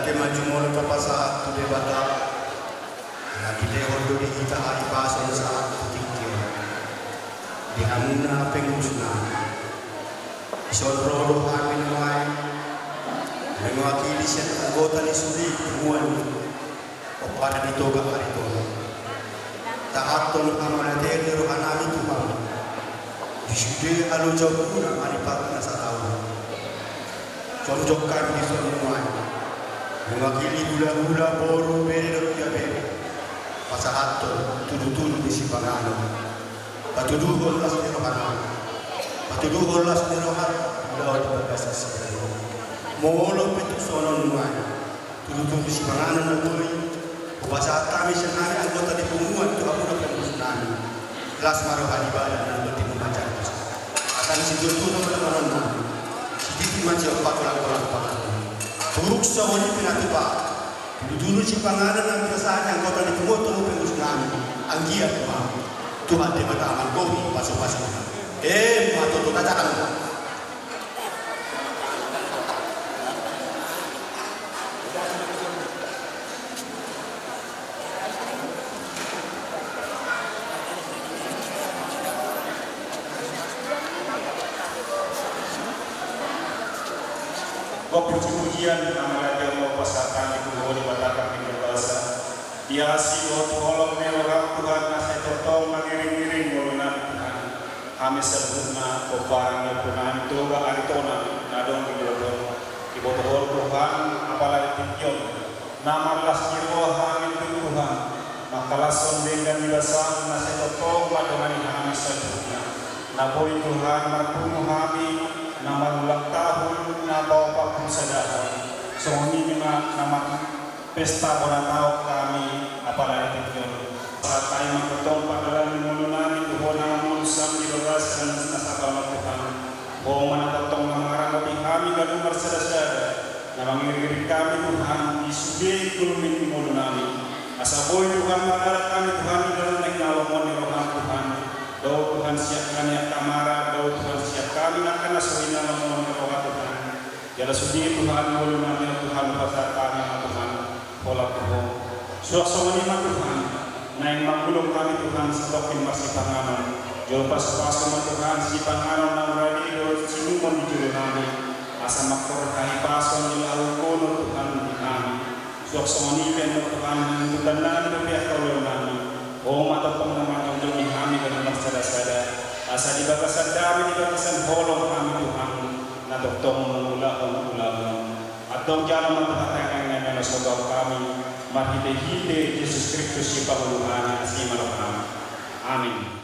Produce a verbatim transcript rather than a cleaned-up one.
Ate ma jumolo tapasahat tu Debata, na dilehon do di hita hahipason sahat tu tingki on di hamuna pengurusna. Dison ro do hami nuaeng mewakili sian anggota ni sude punguan i, pomparan ni Toga Aritonang. Tahathon hamauliateon ni rohanami tu Ho di sude halojaonmuna manipat na sataon. Jongjong hami dison nuaeng mewakili hulahula, boru, bere dohot ia bere, pasahathon tudutudu ni sipanganon. Patuduhon las ni rohanami, patuduhon las ni rohanta, ulaon di bagasan sadari on. Molo pe tuson on nuaeng tudutudu sipanganon na boi hupasahat hami sian hami anggota ni punguan tu hamuna pengurusnami, las ma roha ni badan na boti mumajak. Asa ni situtu na manonami, sititi ma sian patulang-tulang panganon. Turuk songon i pe na tupa tudutudu sipanganon na binasaha ni anggota ni punguan tu pengurusnami. Anggiat ma Tuhan Debata manggohi pasu-pasu. Emma tutu, katakan. Gok puji-pujian, mauliate ma pasahat hami tu Ho Debata Parbadia basa. Di asi dohot holong ni roham Tuhan, na sai tongtong mangiring-iring ngolunami Tuhan. Hami saluhutna pomparan ni ompunami Toga Aritonang na adong di Botol. Diboto Ho Tuhan, apala di tingki on, na marlas ni roha hami tu Tuhan, mangkalashon denggan ni basam na sai tongtong mandongani hami saluhutna. Na boi Tuhan marpungu hami na marulang tahun na paopat pulu sadahon. Songon i ma na mar pesta bona taon hami apala di tingki on. Pasahat hami ma tongtong pardalanan ni ngolunami tu Ho na mamolus hami di bagasan na saba on Tuhan. Ho ma na tongtong na mangaramoti hami ganup marsada-sada, na mangiring-iring hami Tuhan di sude gulmit ni ngolunami. Asa boi Tuhan mardalan hami Tuhan di dalan na hinalomohon ni roham Tuhan. Dao Tuhan sian hami angka mara, dao Tuhan sian hami angka na so hinalomohon ni roha Tuhan. Jala sude Tuhan, ngolunami on Tuhan, hupasahat hami ma Tuhan holan tu Ho. Suang songon i ma Tuhan, naeng manggulung hami Tuhan satongkin marsipanganon. Jolo pasu-pasu ma Tuhan sipanganon na muradi dohot siinumon di jolonami, asa mangkorhon hahipason jala hagogoon Tuhan di hami. Suang songon i pe ma Tuhan, nang di tannami dohot di angka ulaonnami, Ho ma tongtong na manjongjong di hami ganup marsada-sada, asa di bagasan dame, di bagasan holong hami Tuhan na tongtong mangulahon ulaon. Antong jalo ma Tuhan tangiangnami on, songon hami marhite-hite Jesus Kristus sipangolu hami, asi ma roham. Amin.